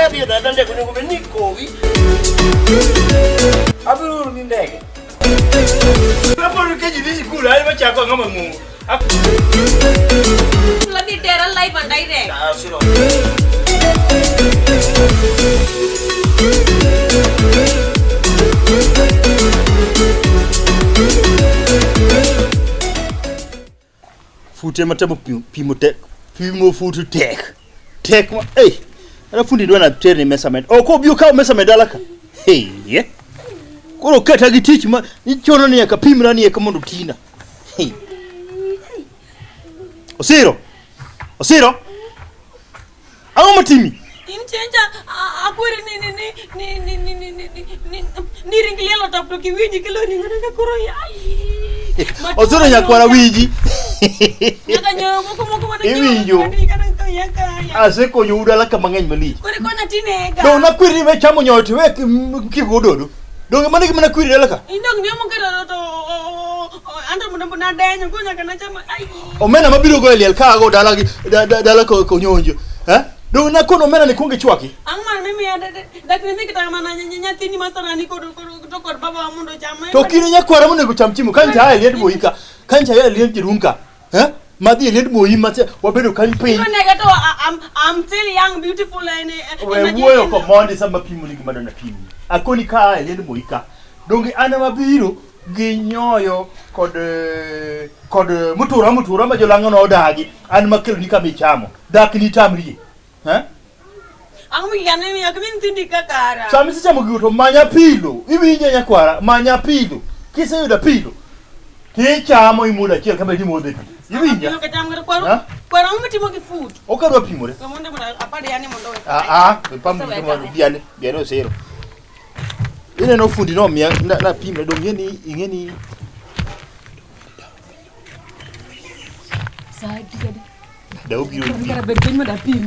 Kadhi e dala ndege onego bed ni ikowi. Abiro oro ni ndege. Kapod ka ji dhi sikul, an machako ang'o mang'ongo. Ladhi tera live and direct. Ah, siro. Fute matemo pimo tek, pimo fute tek. Tek ma, hey. Ana fundi dwa na terni measurement. Ok obi okaw measurement dala ka. Hey, yeah. Koro keta gi tich ma ichuno ni nyaka pimra ni eka mondo tina. Hey. Osiro. Osiro. Ang'o matimi? In chenja akweri ni ni ni ni ni ni ni ni ni ni ring liel otop to kiwinji kelo ring'o ka koro yai. Osiro nyakwara winji. Nyaka nyoyo moko moko mana Iwinjo. Asekonyo dala ka mang'eny malich. Koro konya tinega. Dong nakwiri ni we chamo nyoyo to we kiko ododo. Donge mano e gima nakwiri dala ka? Indong ni omo kero to anto mondo na denyo ko nyaka nachamo. Ai. Omena mabiro go e liel ka ago dala gi dala ko konyonjo. Eh? Donge nakono omena ni kuongo ichwaki? Ang' man mimiya dak ni kata mana nyathini ma sarani kod to kod baba mondo cham. To kine nyakwara monego cham chiemo kanyo cha e liend boyi ka. Kanyo cha e liend jaduong' ka. Eh? Madhi e liend boyi ma wabedo kanyo piny. Nega to I'm still young beautiful and We wuoyo ko mondi sama pimo ni gima dona pimo. Akoni ka e liend boyi ka. Donge an ema biro gi nyoyo kod kod mutura mutura ma jolang'o nodagi an makelo ni kama ichamo. Dak ni tamrie. Eh? Ang' migane mi ok min nyithindi kaka ara. Sama isechamo gigo to manya pilo. Iwinje nyakwara, manya pilo. Kiseyudo pilo, tichamo imuodo achiel kama imodhe pi. Iwinja? Pilo kacham kata kwaru. Ha? Kwaru ang'o mitimo gi food? Ok adwa pimore. We mondo mondo apad yani mondo we. Ah ah, pam gima biane, biane osero. Ineno fundi no miya na, na pimre dong ing'e ni ing'e ni Dau biro. Kara bed piny mondo apim.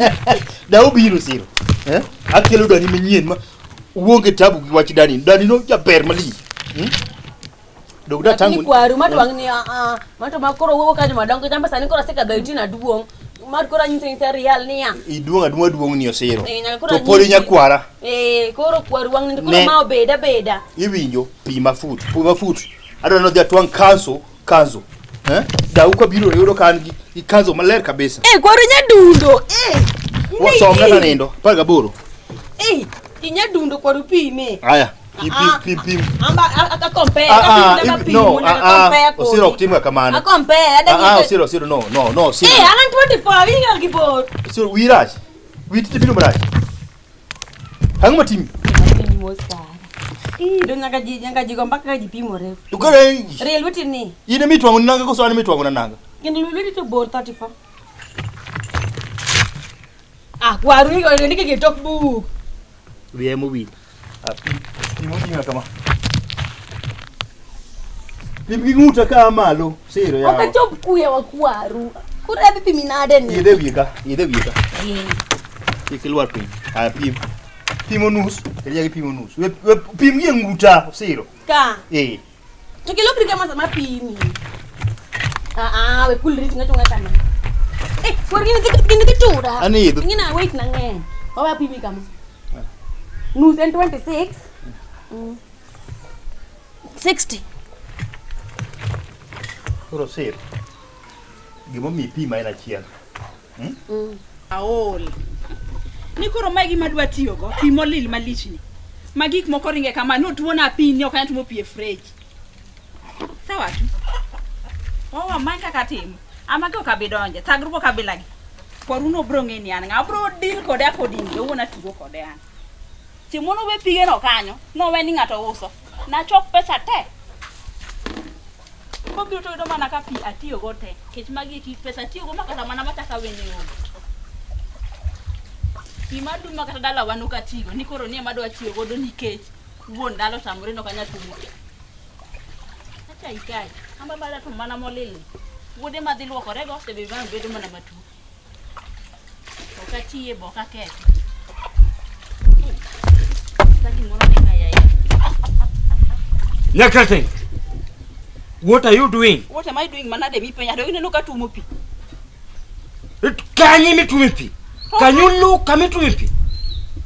Dau biro siro. Eh? Akelo dani manyien ma uonge tabu gi wach dani. Dani no jaber malich. Hmm? Dog da Ni tangu. kwaru ma to wang' ni ah ah ma to ma koro wuoyo ka joma dongo chamba sani koro asekadho 18 aduong'. Mar koro anyise nyisa real niya. Iduong' aduong'a duong' ni osiro. Eh, nyaka koro To pod anyisi. nyakwara. Eh, koro kwaru wang' ni koro Ne. ma obeda beda. Iwinjo pima fut, pima fut. Adwaro ni odhi atwang' kanso, kanzo. Eh? Dau ka biro yudo ka an gi, gi kanzo maler kabisa. Eh, kwaru nyadundo. Eh. Wa- Somna ka nindo, 18. Eh, inyadundo kwaru pime. Aya, pim Ah, pim pim pim. Amba a compare, Ah, ah, a if- no, ah, ah, Osiro ok timga kamano. A compare, Ah, ah, Osiro, Osiro, no, no, no, Osiro. Eh, an 24, winga gi bor. Osiro, wiyi rach. Wiyi tinde biro marach. Ang'o matimi? Ii, do nyaka ji nyaka ji go mbaka ka ji pimore. To kare Rie lweti ni. in ema itwang'o nanga koso an ema itwang'o na nanga? Kendo lweti to bor 34. Ah, waru ni go ndike gi tok buk. Wiya ema owil. Ah, pim, pim oting'a kama. Pim gi ng'uta ka malo, siro Ok yawa. achop kuya wa kwaru. Koro adhi pimi nade ni? Idhe wiye ka, idhe wiye ka. Kik ilwar piny. Aya pim. Pimo nus, kelya gi pimo nus. We, we pim gi e ng'uta, siro. Ka. Eh. To kilokri kama sama pimi. Ah ah, we kulri tinga tunga kama. Eh, kwaru gini dhi gini dhi tura. An idho. Ing'e weight na ng'eny. Wawe apimi kama. Nus en 26. Mm. 60. Koro siro. Gimomiyo ipima en achiel. Aol. Ni koro mae gima adwa tiyogo, pi molil malichni. Ma gik moko ringe kama, notuona pi ni ok anyal tuomo pi e fridge. Sawa tu. Wawa mae kaka atimo. Amagi ok abi donje, thagruok abilagi. Kwaruno bro ng'e ni an ng'a, abro deal kode accordingly, owuon atugo kode an. Chieng' moro nowe pigeno kanyo, nowe ni ng'ato uso. Nachok pesa te. Kobiro to yudo mana ka pi atiyogo te. Nikech magi eki pesa atiyogo ma kata mana machako awene onge. Pi madum ma kata dalawa nok atigo ni koro ni ema adwa tiyo godo nikech wuon dala otamore ni ok anyal tuomo pi. Acha ikae. Amba bada to mana molil ni. Wuode madhi luokorego to be bedo mana matuo. Ok atiye be ok akethe. Kata gimoro ni ka yaye. Nyakate, what are you doing? What am I doing manade mipenja to ineno ka tuomo pi. Kanye mitume pi? Can you look kama itume pi?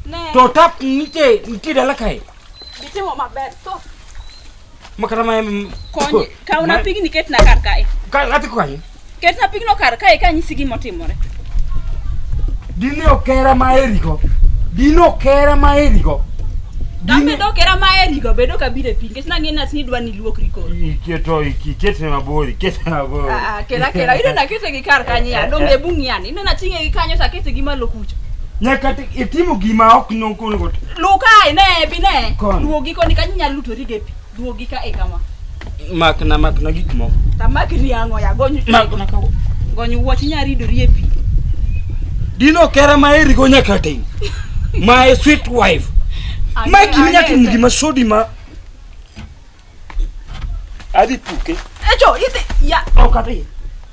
Ne. To tap nitie nitie dala kae. Itimo maber. To Makata ma kony kawna pigni ketna kar kae. Ka ati kanye. Ketna pigno kar kae ka anyisi gima otimore. Dine okera ma erigo. Dine okera ma erigo. Kabedo okera ma erigo bedo kabiro e pi nikech nang'e ni ati idwa ni iluokri koro. Iketo iketne mabor, iketne mabor. Ah, kela kela ineno akete gi kar kanyo ya donge e bung yani ineno ating'e gi kanyo to akete gi malo kucho. Nyaka itimo gima ok nokonego. Luw kae ne bi ne. Koni. Duogi koni kanyo inyalo lutori gi e pi. Duogi ka e kama. Makna makna gik moko. Tamakri ang'o ya gony Makna ka gony wuoch inya ridori e pi. Dine okera ma erigo nyaka ting. My sweet wife. Ma gima inya timo gima sodi ma adhi puke. Echo idhi ya. Ok adhi.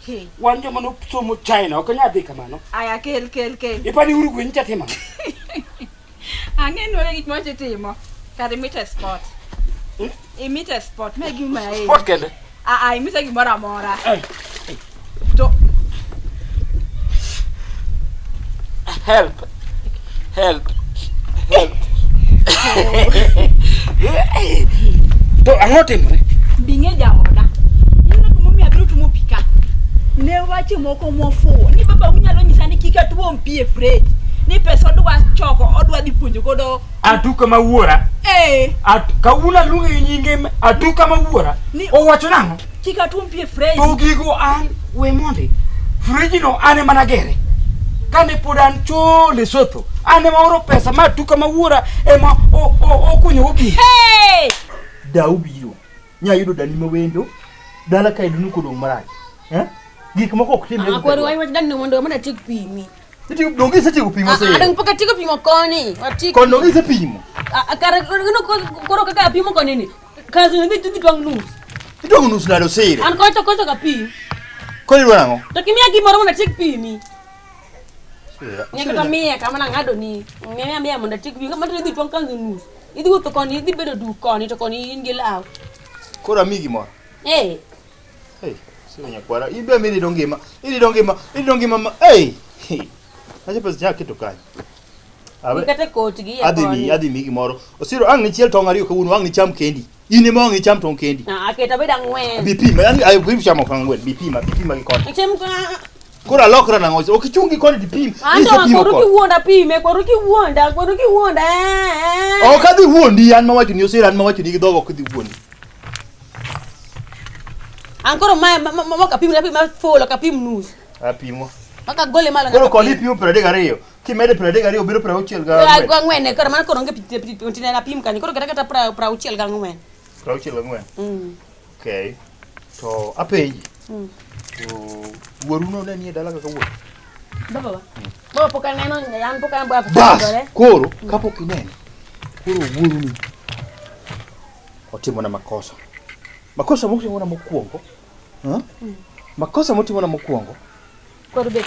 He. Wan joma nosomo China ok anyal dhi kamano. Aya kel kel kel. Ipani Uruguay nyicha timo ang'o? Ang'e ni onge gik moko itimo. Kar imite sport. Imite sport. Ma e gima ahero. Sport kende. Ah ah imite gimoro amora. Ai. To Help. Help. Help. To ang'o timore? bing'e jaoda. Ineno gimomiyo abiro tuomo pi ka. Ne wache moko mofuwo. Ni baba unyalo nyisa ni kik atuom pi e fridge. Ni pesa odwa choko odwa dhi puonjo godo. Atuka ma wuora. Eh, Kawuono aluonge gi nyinge atuka ma wuora. Ni- Owacho nang'o? kik atuom pi e fridge. To gigo an we mondi. Frijino an ema nagere. Kane pod an cho Lesotho, an ema oro pesa ma atuka ma wuora ema okunyogo gigi. Hey! Dau biro. Nya yudo dani ma wendo. Dala kae dunu kodong' marach. Eh? Gik moko ok timre. Ah, kweri wach wach dani mondo mondo atiek pimi. Itieko donge isetieko pimo Ah, ah, osiro? dong pok atieko pimo koni. Atiek. Kon donge isepimo? Ah, ah, kare no koro kaka apimo koni ni. Kazi ni dhi twang' nus. Itwang'o nus nade osiro? An kocha kocha ka pim. Koro idwa nang'o? To kimiya gimoro mondo atiek pimi. Osiro. Nyaka to miya kama nang'ado ni. Miya miya mondo atiek pimi. Kama to idhi twang' kanzu nus. Idhi wuotho koni, idhi bedo duk koni to koni in gi law. Koro amiyi gimoro. Eh. Hey, sio nyakwara. Ibe mimi ndo ngima. Ili ndo ngima. Ili ndo ngima. Hey. Acha pesa chake to kanyo. Abe. Kata kot gi ya Adhi mi, koni. adhi mi gimoro. Osiro ang' nichiel tong' ariyo kawuono, ang' nicham kendi. In ema ang' icham tong' kendi. Ah, aketa bedo ang'wen. Bi pima, yani ayo bi chamo kang' ang'wen, bi pima, bi pima gi koni. Chem ka Koro alokra nang'o? Ok ichung gi koni tipim. Anto Isepimo koro koni. kiwuonda pime, koro kiwuonda, koro kiwuonda. eh, eh. Ok adhi wuondi, an mawacho ni Osiro, an mawacho ni gi dhoga ok adhi wuondi. An koro mae ma ok apim, apim ma full, ok apim nus. Apimo. Maka gole malo. Koro koni ipimo 32. Kimedo 32 bedo 64. Ang'wen, koro mano koro onge pi pi apim kanyo. Koro kata kata 64. 64. Mm. Okay. To apenji. Mm. To wuoru no ne nie dala kaka wuoru? Baba wa. Baba pok aneno, an pok aneno baba. Bas, koro kapok inene, koro wuoru ni otimona makosa. Makosa motimona mokwongo. Huh? Makosa motimona mokwongo. Koro bet.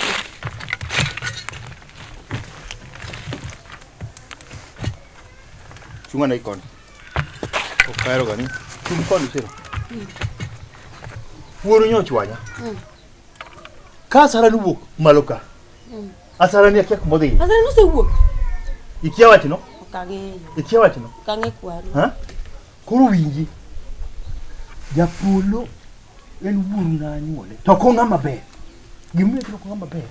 Chung ane koni. Ok ahero ga ni. Chung koni siro. Wuoru nyo ochwanya. Ka asara ni wuok malo ka. Asara ni akia kuma odhiye. Asara nosewuok. Ikia wachno? Ok ang'eyo. Ikia wachno? Ok ang'e kwaru. Ha? Koro winji. Japolo en wuoru na anyuole. To ok ong'ama ber. Gimomiyo ok ong'ama ber.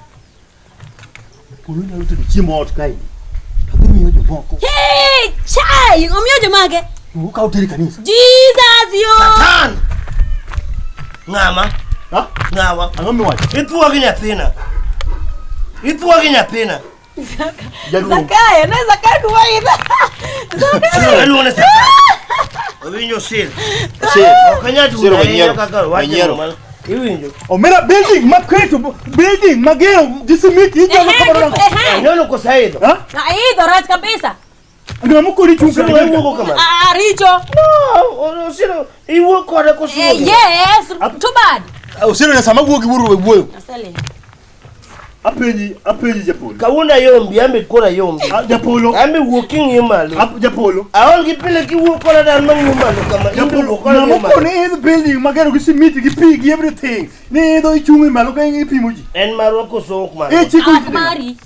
Japolo nyalo tedo chiemo ot kaendi. To dhi miyo jomoko. Hey, chai! Omiyo jomage? Okawo tere kanisa. Jesus yo! Satan! Ng'ama? Ha? Ng'awa? Ang'o miwacho? Ithuo gi nyathina. Ithuo gi nyathina. Jaduong'. Zakayo, ne Zakayo kuma idha. Siro iluongo ni Satan. Owinjo sir. Sir. Ok anyal Siro tugo ahinya wanyiero. kaka wacho Wanyiero. mano. Iwinjo. Omera building maketo building magero gi simiti ichalo kamano nang'o? Ehe. Anyono koso aidho? Ha? Aidho rach kabisa. Ng'ama mokoni chung' Siro kata iwuogo kamano. Ah, richo. No, Osiro iwuok kode koso Eh, iwuok gi- yes, too bad. Osiro na sama wuo gi wuoru we wuoyo. Asele. Apenji, apenji japolo. Kawuono ayombi, ambe koro ayombi. Ah, Japolo. Ambe wuok king'iyo malo. Japolo. Aol gi pile kiwuok koda dan mang'iyo malo kama. In be Japolo. wuok koda Ng'ama ng'iyo malo. okoni idho building magero gi simiti gi pi gi everything. Ni idho ichung' e malo ka ipimo ji. En marwa koso ok marwa? E chiko Ah, iti. mari.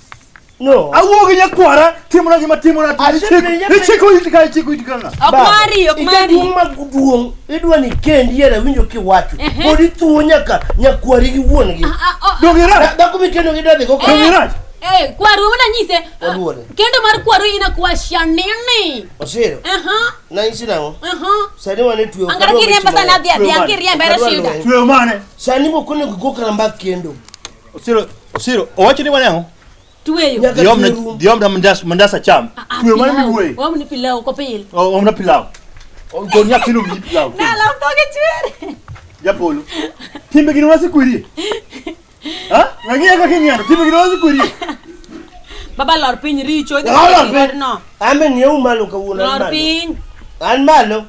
No. Awuo gi nyakwara, timona gima timona. Asepenje penjo. Ichiko iti ka, ichiko iti ka. Ok mari, ok mari. Ijaduong' ma duong' idwa ni kendi ere winjo kiwacho. Ehe. Pod ithuwo nyaka nyakwari gi wuon gi. Ah, ah, oh, Donge irach? Dhako mikendo gi idwa dhi go Donge irach? Eh, kwaru ema nanyise. Waluore. Kendo mar kwaru ina kwa shanini. Osiro. Aha. Nanyisi nang'o? Aha. Sani wan e tueyo. Angara kiriemba sana adhi adhi, ang kiriemba era shida. Tweyo mane? Sani mok onego go kata mbak kendo. Osiro, Osiro, owacho ni wane ang'o? Tweyo. Nyaka Dhiomna, tueyo rum. dhiomna mandas, mandas acham. Ah, ah, Tweyo mane pilau. miwuoye? Wamni pilau kopil. Omna pilau. Go nyathino mi pilau. Dala dhoge chwer. Japolo. Timbe gi nwasekwerie. Ha? Ng'iya kaka ing'iyo, timbe gi nwasekwerie. Baba lor piny richo. idhi Lor kod piny. No. An be ng'iew malo kawuono. an Lor malo. piny. An malo.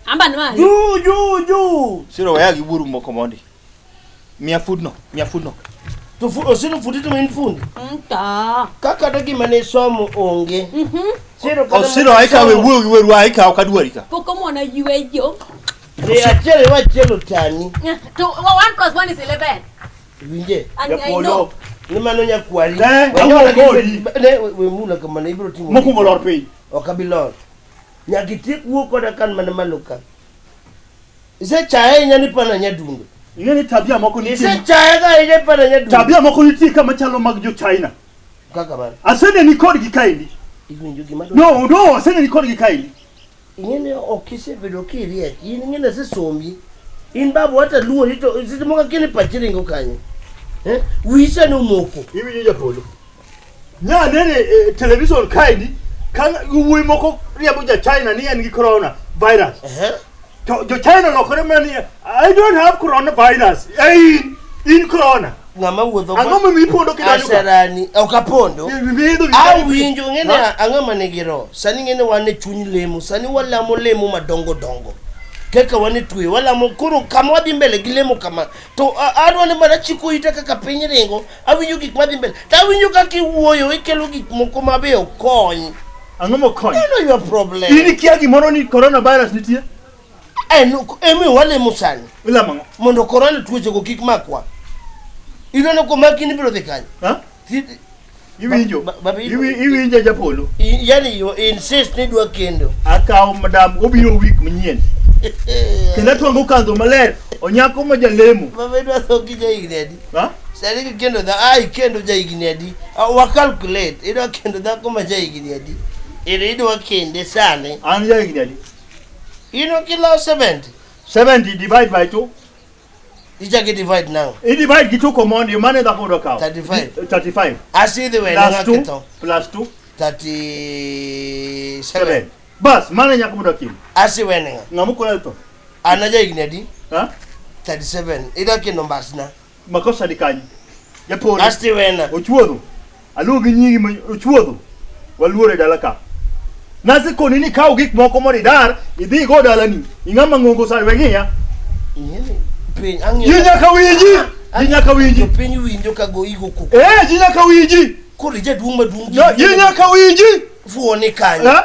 Amba ni malo. Juu juu juu. Siro weya gi wuoru moko mondi. Miya fudno, miya fudno. To osiro fundi to in fundi. Ta. Ka kata gima ne isomo onge. Siro kata Osiro mane aikawe isomo- wuoyo gi weru aikaw kadwari ka. Pok omwona yweyo. Re achiel ewa achiel otani. To 1 plus 1 is 11. Winje. And I Japolo. know. Ni mano nyakwari. Ne, We nyola awuo kodi. gi- Ne, we mula kamano ibiro timo. Mokwongo lor piny. Ok abi lor. Nyaka itiek wuo koda kan mana malo ka. Isechaye ahinya ni pana nyadundo. Ing'e ni tabia moko nitie. Isechaye ga ahinya pana nyadundo. Tabia moko nitie ka machalo mag jo China. Kaka mano. Aseneni kodgi kaendi. Iwinjo gima dwa. No, no, aseneni kodgi kaendi. Ing'e ni ok isebedo kiriek. In ing'e ni asesomi. In babu hata luori to seche moko akia ni pachi ringo kanye. Eh? Wiyi sani omoko. Iwinjo japolo. Nya nene e television kaendi ka wuoyi moko riembo ja China ni en gi corona virus. Ehe. To jo China lokore mana ni I don't have coronavirus. Ei, in corona. Ng'ama wuotho Ang'o momiyo ipondo kidonjo ka? Asarani. Ok apondo. Miidho gi- Awinjo ng'e ni ang'o ma nigi roho. Sani ng'e ni wan e chuny lemo. Sani walamo lemo madongo dongo. Kaka wan e twe walamo koro kama wadhi mbele gi lemo kama to adwa ni mana chiko ita kaka piny ringo awinjo gik madhi mbele to awinjo kaka iwuoyo ikelo gik moko ma be ok kony. Ang'o mokony? I know your problem. In ikia gimoro ni coronavirus nitie? En emi walemo sani Ilamo ang'o? mondo korona tuochego kik makwa. Ineno komaki ni ibiro dhi kanye? Ha? Iwinjo? Iwinjo japolo? Yani you insist ni idwa kendo. Akawo madam obiro week manyien. Kendo atwang'o kandho maler, onyako ma jalemo. Baba idwa tho gi jahigni adi? Ha? Sani kikendo dha, ah ikendo jahigni adi? Ah, wa calculate, idwa kendo dhako ma jahigni adi? Ere idwa kende sani. An jahigni adi? In ok ilawo 70? 70 divide by 2. Ichako divide now. I divide gi 2 komondi, mano e dhako modwa kawo. 35. 35. Asidhi wene Plus ng'ake 2, tho. plus 2, 37. 7. Bas, mano e nyako modwa kendo. Asi wene ng'a. Ng'ama okona tho? An a jahigni adi? Ha? 37. Idwa kendo mbasna. Makosa ni kanye? Japolo. Asti wena. Ochuodho. Aluwo gi nyingi ma ochuodho. Waluor e dala ka. Nasekoni ni kaw gik moko mondo idar, idhi igo dalani. Ing'ama ng'ongo sani we ng'iya. Ing'eni piny ang'iyo. Ji nyaka winji. Ji nyaka winji. Jopiny winjo ka go igo koko. Eh, ji nyaka winji. Koro jaduong' maduong' No, ji nyaka winji. Fuo ni kanye. Eh?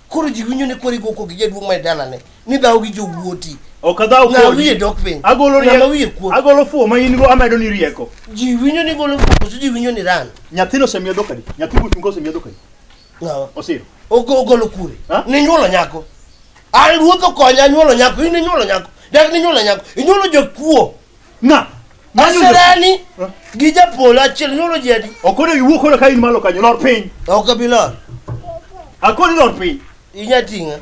Koro ji winjo ni koro igo koko gi jaduong' ma e dalane. Ni dhaw gi jowuoti. Ok adhaw Ng'a kodi. wiye dok piny. Agolo Ng'ama rieko. wiye kuot. Agolo fuo ma in go amedo ni rieko. Ji winjo ni golo fuo koso ji winjo ni ran. Nyathino osemiyo dhok adi? Nyathi mochung' osemiyo dhok adi? Ng'awa. Osiro. Ogolo kure. Ha? Ninyuolo nyako. An ruoth okonya anyuolo nyako. In inyuolo nyako. Dak ninyuolo nyako. Inyuolo jokuo. Ng'a? Ng'a nyuolo- Aserani Ha? gi japolo achiel inyuolo ji adi? Ok onego iwuo koda ka in malo kanyo, lor piny. Ok abi lor. Akoni lor piny. Inya ting'a.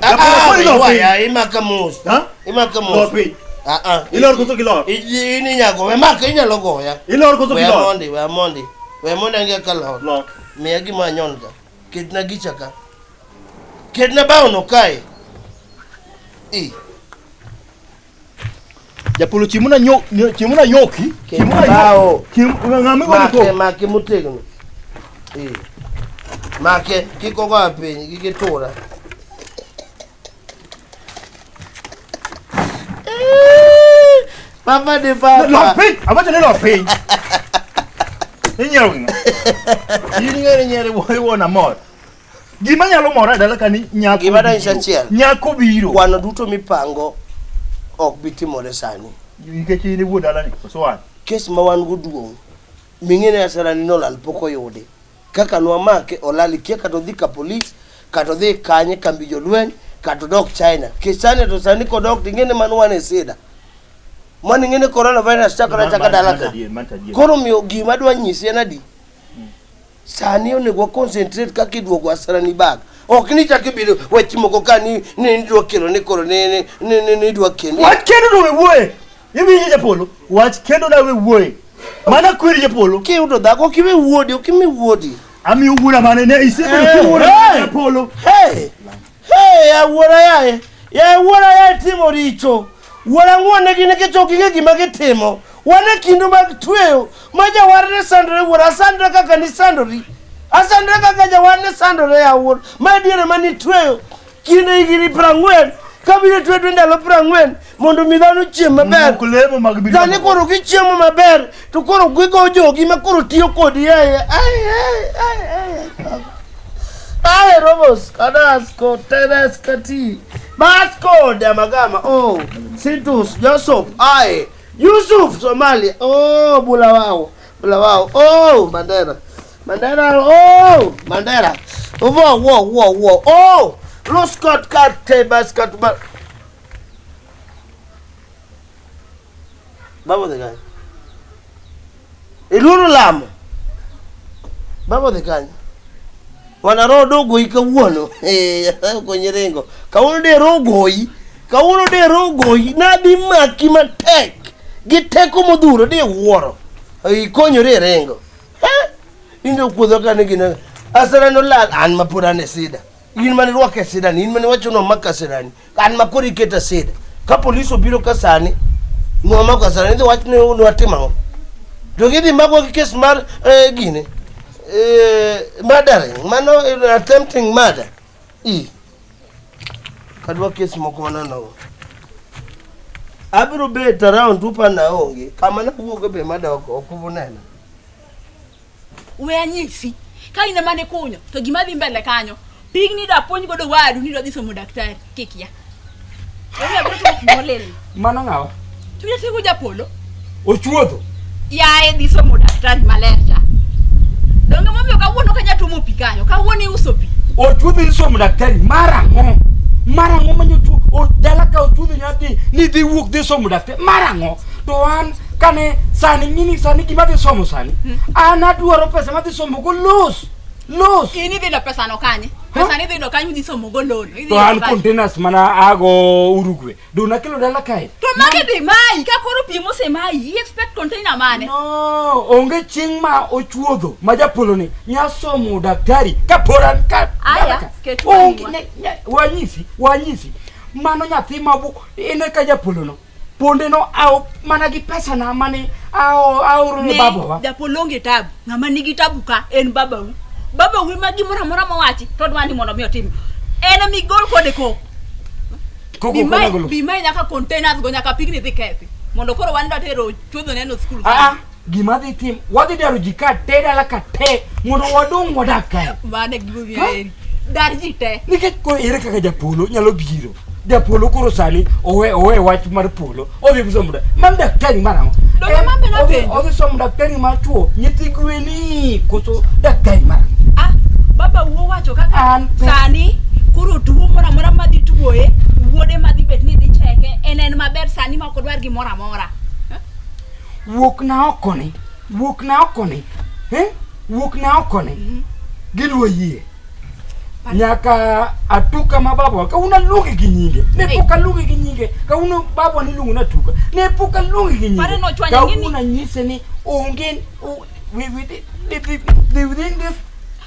Japolo, Ah, koro ilor piny. ah, imaka mos. Ha? Imaka mos. Lor piny. Ah, ah. Ilor koso kilor? In inyago. We maka inyalo goya. Ilor koso Weya kilor? mondi, weya mondi. Weya mondi ang'e ka lor. Lor. Miya gima anyon ka. Ketna gicha ka. Ketna baono kae. I. Japolo chimuna nyo chimuna yoki. Ket Chimuna bao. yoki. Chim ng'ama igone Make, koko. make motegno. Eh. Make, kik ogoya piny, kik itura. Eh, Papa de papa. Lor piny. Awacho ni lor piny. Inyiero gima. In ing'e ni nyiero iwuon amor. Gima nyalo mora e dala ka ni nyako Gima danyis biro. achiel. Nyako biro. Kwano duto mipango ok bi timore sani. Nikech in iwuon dalani koso an. Kes ma wan go duong' Ming'e ni asarani nolal pok oyudi. Kaka nwamake olal ikia kata odhi ka polis kata odhi kanye kambi jolweny kata odok China. Nikech China to sani kodok to ing'e ni mano wan e sida. Mano ing'e ni coronavirus chakore achaka dala ka. Koro omiyo gima adwa nyisi en adi? Sani onego wa concentrate kaka iduogo asarani back. Ok ni chak ibiro wach moko ka ni ni idwa kelo ni koro ni ni ni ni ni idwa kendo. Wach kendo no we wuoye. Iwinjo japolo? Wach kendo na we wuoye. Mana kweri japolo. Kiyudo dhako ok iwe wuodi, ok imi wuodi. Amiyo wuora mane ne isebedo Eh, kiwuoro eh. japolo. Hey! Hey, ya wuora yaye. Ya wuora yaye timo richo. Wuora ng'won-negi nikech ok ging'e gima gitimo. Wan e kinde mag tweyo ma jawar ne sandore wuora asandra kaka nisandori. Asandra kaka jawar ne sandore ya wuor. Ma e diere ma nitweyo kinde higni 40 kabiro tweyo dwe ndalo 40 mondo mi dhano chiem maber. Mok lemo mag miriambo. Sani koro gichiemo maber to koro gigo jogi ma koro tiyo kodi yaye. Ai ai ai ai. Ai Robos, Kadasko, Teres, Kati, Basco, Damagama, oh, Sintus, Joseph, ai, Yusuf, Somalia, oh, Bulawao, Bulawao, oh, Mandera, Mandera, oh, Mandera, wo, wo, wo, wo, oh, Luscott, Kat, Tebas, Kat, Ba- Baba the guy. Iluoro lamo. Baba odhi kanye? Wana roho dogoyi kawuono. Eh, okonyi ringo. Kawuono de roho goyi. Kawuono de roho goyi. Nadhi maki matek. Gi teko modhuro de wuoro. Ikonyori e ringo. Eh? Injo kuodho kane gina. Asara nolal an ma pod an e sida. In mane irwako e sida ni, in mane iwacho ni omaka asirani. An ma koro iketa sida. Ka polis obiro ka sani, nomako asirani, idhi wach ni nwatimo ang'o? To gidhi makwa gi kes mar eh, gine. Eh, murdering, mano eh, attempting murder. I. Kadwa kes moko manono. Abiro bet around upa naonge, kama nawuogo be madoko ok ubunena. We anyisi. Ka in ema nikunyo, to gima dhi mbele kanyo, pigni da puonj godo wadu ni dwa dhi somo daktari, kikia. Omiyo abiro timo pi molil. Mano ng'awa? To ina tego japolo. Ochuodho. Yaye dhi somo daktari maler cha. Donge momiyo kawuono kanya tuomo pi kanyo, kawuono iuso pi. Ochuodho isomo daktari mar ang'o? Mar ang'o ma nyochu o dala ka ochuodho nyathi ni dhi wuok dhi somo daktari mar ang'o? To an kane sani ng'ini sani gima dhi somo sani an adwaro pesa madhi somo go los los In idhi yudo pesa no kanye? Pesa ni idhi yudo kanye udhi somo go loan. Idhi to yudo an kanye? containers mana ago Uruguay do nakelo dala kae To magi dhi mayi, ka koro pi mosemayi, i expect container mane? No, onge chieng' ma ochuodho ma japolo ni nya somo daktari ka pod an ka Aya, dala ka. ket Onge wang'i. ne- ne- wanyisi wanyisi mano nyathi ma bu ine ka japolo no ponde no ao mana gi pesa na mane ao aoro ne Ne, babawa japolo onge tabu. Ng'ama nigi tabu ka en babau. Babau ema gimoro amora mowachi to odwa ni mondo mi otim. En ema igol kode koko. koko Bi koko bi mae nyaka containers go nyaka pigni dhi kethi. Mondo koro wan dwa tero chuodho neno skul. Ah, ah, gima dhi tim wadhi daro ji ka te dala ka te mondo wadong' wadak kae Mano e gima omiyo aheri. Dar ji te. nikech koro ere kaka japolo nyalo biro japolo koro sani owe owe wach mar polo odhi somo da man daktari mar ang'o Donge ma be Odhi- napenjo? odhi somo daktari mar chuo nyithi gweni koso daktari mar ang'o Ah, baba wuo wacho kaka An pe- sani koro tuo moro amora madhi tuoye wuode madhi bet ni dhi cheke en en maber sani ma ok odwar gimoro amora. wuok na oko ni wuok na oko ni eh wuok na oko ni gidwa yie nyaka atuka ma baba kawuono aluonge gi nyinge ne pok aluonge gi nyinge kawuono baba niluongo ni atuka ne pok aluonge gi Pare nyinge nochwanye ng'ini. kawuono anyise ni onge o- wi- wi- the- the- the- within this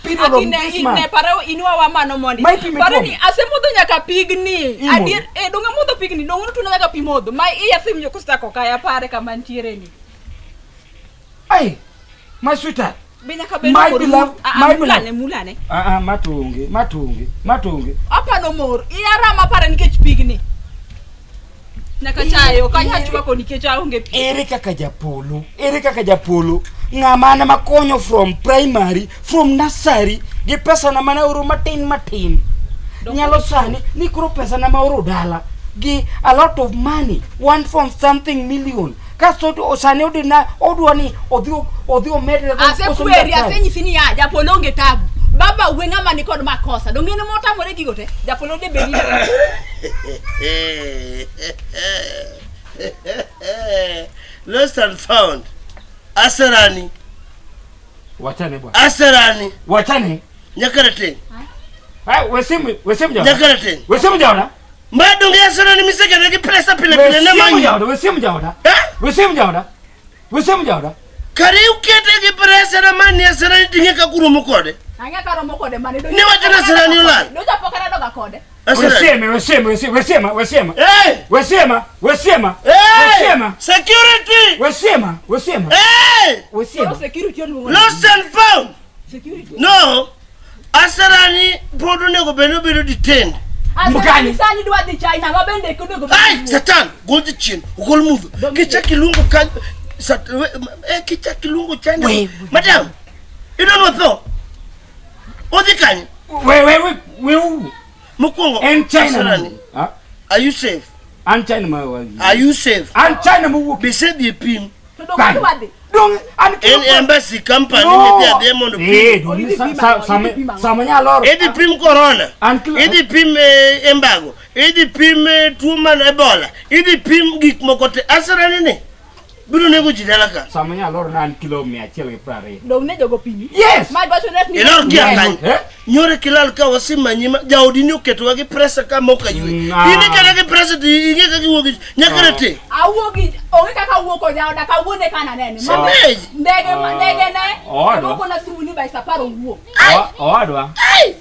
period of Akine this ine month pare inwa wa mano mondi. Ma ipime Pare tuo. ni asemodho nyaka pigni. Imodho. Adier eh donge amodho pigni donge notuna nyaka pi modho. Ma iya simjo kosechako kaya pare kama ntiere ni. ai my sweetheart Be nyaka bed My mor. beloved, Ah, ah, my mulane beloved. mulane. ah ah matonge matonge matonge Apano mor. Iya rama pare nikech pigni. Nyaka chaye ok anyal chwako nikech aonge pi. ere kaka japolo ere kaka japolo ng'ama an makonyo from primary from nursery gi pesa na mana oro matin matin nyalo sani ni koro pesa na maoro dala gi a lot of money one from something million Kasto to sani odina odwa ni odhi odhi omedre go- koso Asekweri, daktari. asenyisi ni ya, japolo onge tabu. Baba wuwe ng'ama ni kod makosa. Donge en motamore gigo te? Japolo de bed ni Lost and found. Asarani. Wachane bwana. Asarani. Wachane. Nyakarateng. Ai wesimu wesimu jaona. Nyakarateng. Wesimu jaona. Madonge asarani misekene gi presa pile pile ne Wesimu manyi. jaona, wesimu jaona. Eh? Wesimu jaona. Wesimu jaona. Kare ukete gi presa na mani asarani ting'e ka kuromo kode. Ang'e ka romo kode mane. Ni wacho ni Asarani olal. Doja pok anadoga kode. Asarani. Wesieme, wesieme, wesieme, wesiema, wesiema. Hey! Wesiema, wesiema. Hey! Wesiema. Security! Wesiema, wesiema. Hey! Koro Wesiema. security oluongo. Lost and found. Security. No. Asarani pod onego bed ni obedo detained. Asarani Mkani. sani dwa dhi China, ma bende konego bed Ai, ni Satan, gol jachien, ogol mudho. Kichak iluongo ka sat, we, eh, kichak iluongo China. Madam, idwa ni watho. Odhi kanye? We we we we u. Mokwongo, En China. Asarani, Ah, are you safe? an China ma wa. Are you safe? An China mowuok. Be isedhi e pim. To donge idwa dhi? Dong an En embassy company midhi adhiya mondo pim. Eh, dong sa sa sama sama nyalo. Idhi pim corona. An kilo. Idhi pim embargo. Idhi pim tuo mar Ebola. Idhi pim gik moko te. Asarani ni biro nego ji dala ka. Sama nyalo na an kilo 120. Dong ne jogo pimi. Yes. Ma dwacho ni Ilor kia kany. Eh? Nyore kilal ka wasimanyi ma jaodi ni oketowa gi presa ka mok aywe. Mm, In iketa gi presa to ing'e kaka iwuok gi nyaka rete. Awuogi onge kaka awuok kod jaoda kawuono eka nanene. Ma- Samej. Ndege ma- ndege ne. Owadwa. Okona simu ni by sapar owuok. Owadwa.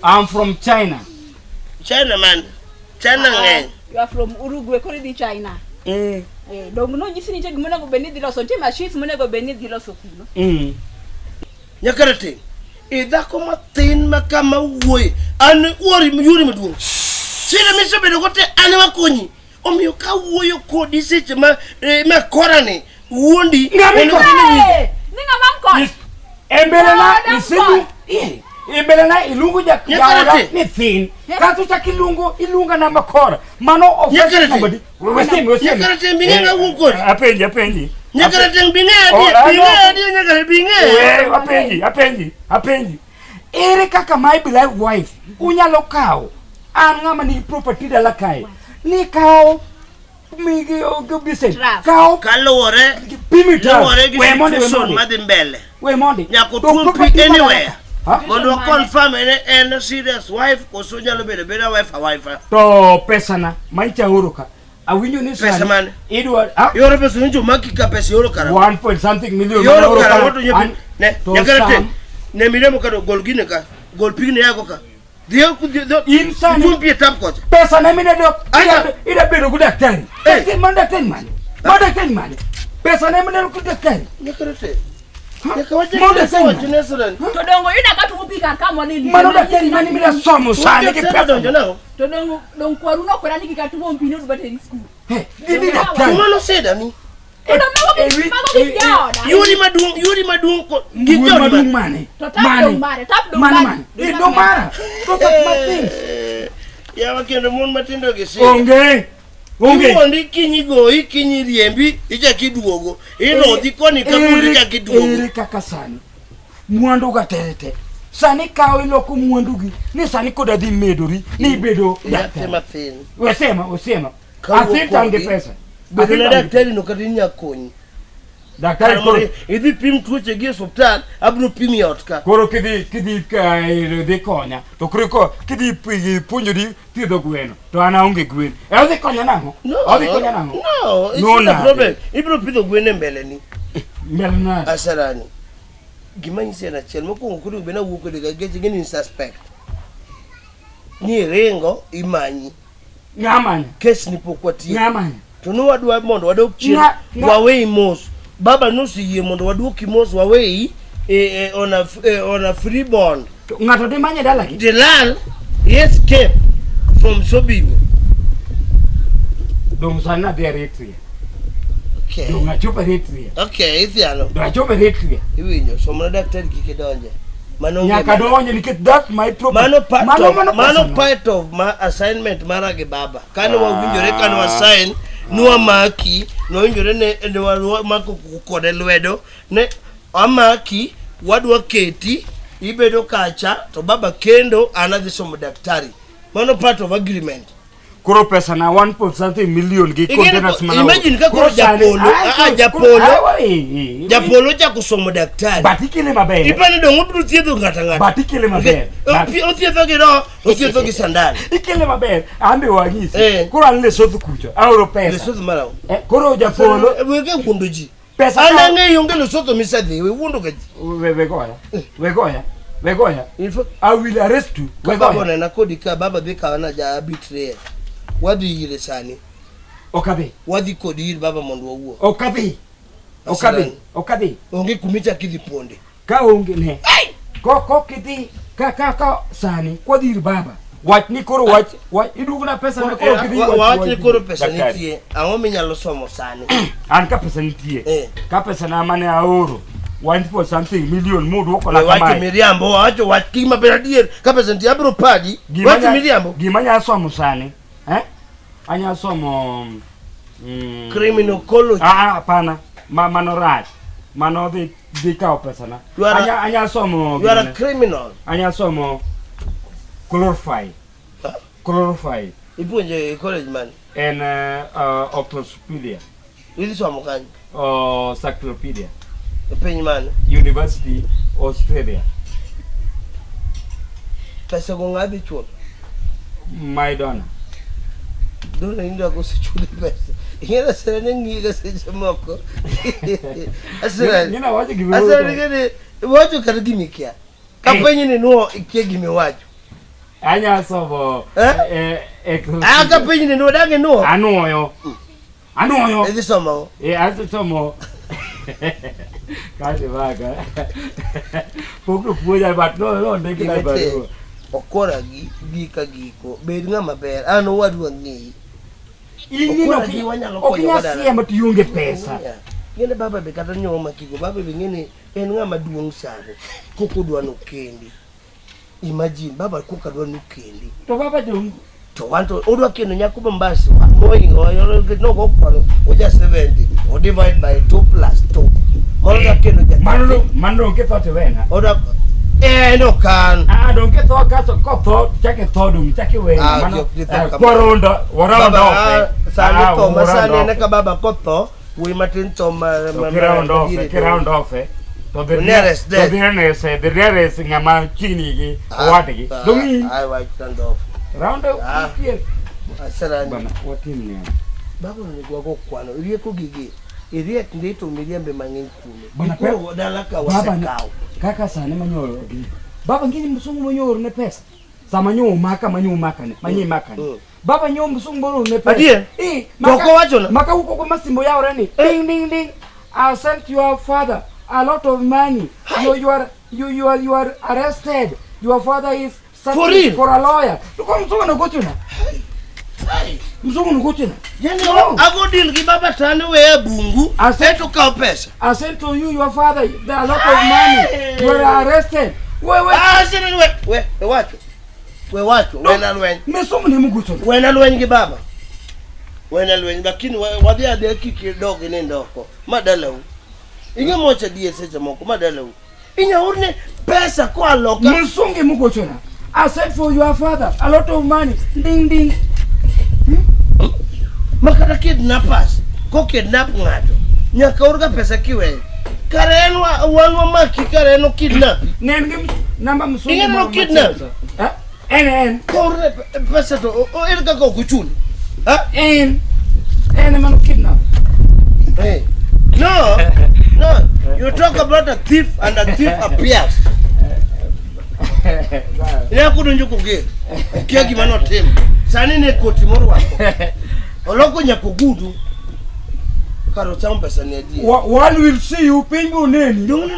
I'm from China. China man. China ng'eny. You are from Uruguay koro idhi China. Mm. Eh, dong nonyisi ni nitie gima onego bed ni idhi loso. Nitie machines monego bed ni idhi loso kuno. Mm. Nyaka rete. E dhako mathin ma kama wuoye. An wuori yuri maduong'. Sida misebedo go te an ema konyi. Omiyo ka wuoyo kodi seche ma ma korani wuondi. Ng'ama onego iko- bed ni winjo. Eh, ni ng'ama mkon. E mbele na Oda isimu. mkon. Eh, E mbele na iluongo ja Nyaka jaoda rete. ni thin. Kasto chak iluongo iluonga na makora. Mano Nyaka offense rete. somebody. Wesemi wesemi. Nyaka rete bi ng'e ng'a wuok kodi. Apenji apenji. Nyaka rateng' bi ng'e Oh, adier, bi ah, no. ng'e adier nyaka bi ng'e. We, apenji, apenji, apenji. Ere kaka my beloved wife unyalo kawo an ng'ama nigi property dala kae ni kawo migi bisen Trust. kawo Kaluwore pimi ta luwore gi we mondi we situation mondi madhi mbele. we mondi Nyaka To otuom pi property ma dala anywhere. ka. Ha? Mondo wa confirm en en serious wife koso nyalo bedo abeda wife a wife. to pesana mancha oro ka awinjo ni Pesa sani mane? idwa ha? Ioro pesa ni jomaki ka pesa ioro kara. 1 point something million Ioro mane oro kara ka. moto nyepi. An- Ne to nyaka rateng'. sam- Ne miremo ka gol gine ka. Gol pigni yago ka. Dhiyo In sani- Tuom pi e tap kocha. pesa na minedo Aya. ida bedo gi daktari Eh. Daktari, mano daktari mane mano daktari mane pesa na minedo gi daktari Nyaka rateng'. Nyaka wache Mano daktari wacho mane ne Asarani. To dongo yuda ka tuo pi kar ka molil. mano daktari mane mida somo sani gi Daktari pesa donjo nang'o? To dongo dong kwaru nokwera ni kik atuo pi ni odwa teri skul. Eh, gini daktari Mano seda ni. To mago Eh, gik wi- mago eh, gik eh, jaoda. Yuri maduong' yuri maduong' ko gik Wuoyi jaodi maduong' mane? mane To tap dong mare, tap dong mane mare. mane Dong Eh, tap dong mare. mara those are my things Eh, Yawa kendo mon matindo gi sida. onge onge Iwuondi kinyi goyi kinyi riembi ichak iduogo. Irodhi koni ka mondo ichak iduogo. ere kaka sani mwandu ga te te sani kawo iloko mwandu gi ni sani koda dhi medori ni ibedo Yathi daktari mathin. wesema wesema Kawuok athin to an gi kodi, pesa Bedo Athin na to an gi- daktari no kata inya konyi. daktari Kar koro mondo idhi pim tuoche gi e osiptal, abiro pimi e ot ka. koro kidhi kidhi ka dhi konya to koro ko kidhi puonjori thiedho gweno to an aonge gwen e odhi konya nang'o No, odhi konya nang'o No, it's No, not a nade. problem. Ibiro pidho gwen e mbele ni. mbele nade Asarani. Gima nyisi en achiel. Mokwongo koro bed nawuok kode ka geche gini ni suspect. Ni iringo imanyi. ng'amanya Kes ni pok watieko. ng'amanya To ne wadwa mondo wadok chien Ng'a- waweyi mos. Baba noseyie mondo waduoki mos waweyi on a, on a free bond. To ng'ato dhi manye dalagi Dilal he escape from Sobimo. dong sani nadhi Eritrea Okay. dong achopo Eritrea Okay, ithiano. dong achopo Eritrea Iwinjo, somna daktari kik idonje. Mano onge nyaka mana. donje nikech that's my property Mano part of, mano pesana. part of ma assignment mara gi baba. Kane wawinjore kane wasign Nwamaki, nwawinjore ne ne wamako kode lwedo, ne amaki, wadwa keti, ibedo kacha, to baba kendo an adhi somo daktari. Mano part of agreement. Koro pesa na 1 point something million gi Ing'e ni containers mana. imagine ka koro sani- japolo- Ah, ah, koro- japolo- ah, wa- eh, eh, Japolo ochako somo daktari. But ikele maber. Ipani dong' obiro thiedho ng'ato ang'ata. But ikele maber. But- Othiedho gi roho, othiedho gi sandan. Ikele maber. An be wanyisi. Eh. Koro an Lesotho kucho. Aoro pesa. Lesotho mar ang'o? Eh, koro japolo Wege wuondo ji. pesa An ka- ang'eyo onge Lesotho misedhi, we wuondo ga ji. We we goya. We goya. We goya. In fact, I will arrest you. ka We baba goya. onena kodi ka baba dhi kawana ja betray. Wadhi ire sani. Ok adhi. Wadhi kodi ir baba mondo wawuo. Ok adhi. Ok adhi. Ok adhi. Onge kumichak idhi ponde. Ka onge ne. Ko ko kidhi ka ka ka sani kwadhi ir baba. Wach ni koro wach wach iduogona pesa na koro kidhi Wa- Wawach ni koro pesa Daktari. nitie. Ang'o minyalo somo sani? An ka pesa nitie. Eh. Ka pesa na mane aoro one for something million muduoko na We wacho kamae. miriambo, wawacho wach gima ber adier. Ka pesa nitie abiro padi. Gima Wacho nya- miriambo. Gima anya somo sani. Eh? Anya somo Criminology. Ah, ah, hapana. Ma mano rach. Mano dhi dhi kawo pesa na. You are a- Anya anya somo You are a gimane. criminal. Anya somo chlorify. Huh? Chlorify Ipuonjo e college man. en octopedia. Idhi somo kanyo. Cyclopedia. E piny mane? University Australia. Pesa go ng'a dhi chulo? My donor. Dona in dwa kosechuli pesa. Ing'e ni asera ne ng'iyi ga seche moko. Asera. Ng'ina wacho gima Asera ni gini iwacho kata gima ikia. Kapenji ni nuo ikia gima iwacho. Anya somo Eh? eh, eh, Ah kapenji ni nuo dang inuo. Anuoyo. Anuoyo. Idhi somo ang'o? Eh, aso somo. Kaje baga. Pok nopuonja but no no ndikna e Gima tek, barua. Okora gi gi ka giko. Bed ng'ama ber. An owadu ang'eyi. In ni Okora ok gi wanyalo ok konyo inyal go dala. siemo to ionge pesa. Ng'e ni baba be kata nyoma kigo baba be ng'e ni en ng'ama duong' sani. Kok odwa nokendi. Imagine baba koka dwa nokendi. To baba dong To wan to odwa kendo nyako Mombasa moingo nogo kwano oja 70 o divide by 2 plus 2. Mano odwa kendo ja mano do- mano donge tho to wena. odwa eh no kan. Ah donge tho kaso kotho chake tho dong chake wena. Ah, Mano ok, ok, eh, ok. kwarondo warondo. Baba, ah, sani Ah, tho ma warondo sani en off. ka baba kotho wuoyi matin tho ma To ma- kiround ma- off, diere kiround off. To the The nearest to death. the nearest ng'ama chiegni gi Ah, owadgi. ah, Dong in ai wach round off. round off. Ah. nitie. Asarani. Bana watim niya. Baba onego wago kwano rieko gigi iriek ndi to miriambe mang'eny kuome. Bana, Koro dala ka Baba ne- wasekawo. kaka sani manyoro gi. Baba ngini msungu monyoro ne pesa. Sama nyo maka manyo maka ne, manyi maka ne. Mm. Baba nyo msungu moro ne pesa. Adier? Eh, To ok owachona? Maka uko kwa masimbo yawre ni. Ding ding ding. I sent your father a lot of money. You are arrested. Your father is searching For real? for a lawyer. Luko msungu nogochona. Msungu nogochona. Yani No. ago deal gi baba to an weya e bungu eto kawo pesa. I sent to you your father the, a lot of money. You are arrested. Wewe Ah, sini we we we wacho. We wacho, wena lweny. misungu ni mugochona. Wena lweny gi baba. Wena lweny lakini wadhi adhiya kik idog inind oko. Ma dalau. Ing'e mocha adier seche moko ma dalau. Inya orne pesa koa loka. Msungi mugochona. I sent for your father a lot of money. Ding ding. Ma kata kidnappers ko kidnap ng'ato nyaka orga pesa kiweyo. Kare en wan wamaki kare en okidnapi. Ne en gi namba msungu. Ing'e moro no kidnap. machielo. Eh? En en. Koorne pesa to ere kaka ok ochuli. Ha? En. En ema no kidnap. Hey. No, no. You talk about a thief and a thief appears. Ne kodonjo koger. Okia gima notimo. Sani ne koti morwako. Oloko nyaka ogudu. Kar ochamo pesa ni adier. One will see you piny boneni. Dong'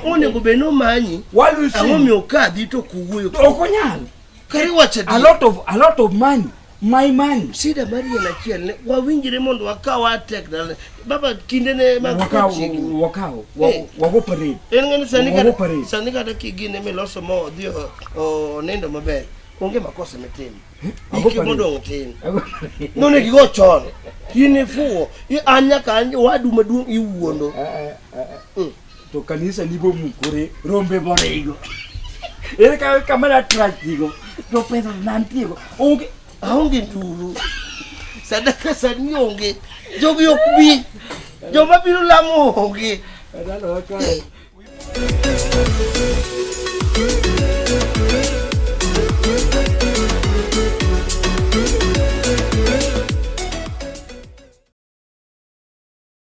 onego bed ni omanyi. One will see Ang'o you. miyo okadhi to ok owuoyo? Ok onyal. Kar iwacho A adier. lot of money. My money. Shida mar yien achiel ne wawinjre mondo wakaw atek dala. Baba kinde ne mag Wakaw chiegni. wakaw. Eh. Wago parade. En ng'ani sani Wago kata parade. sani kata kigine miloso mo odhi onindo maber. Onge makosa mitimo. Ago Iki pare. modong' tin. Ago- Nonego igo chon. In ifuwo. An nyaka an wadu maduong' iwuondo. Eh, eh, eh. To kanisa ni bomukore rombe morigo. Ere kaka kama natrachigo to pesa nantiego onge Aonge nduru. Sadaka sani onge. Jogi ok bi. Joma biro lamo onge. Dalawa kae.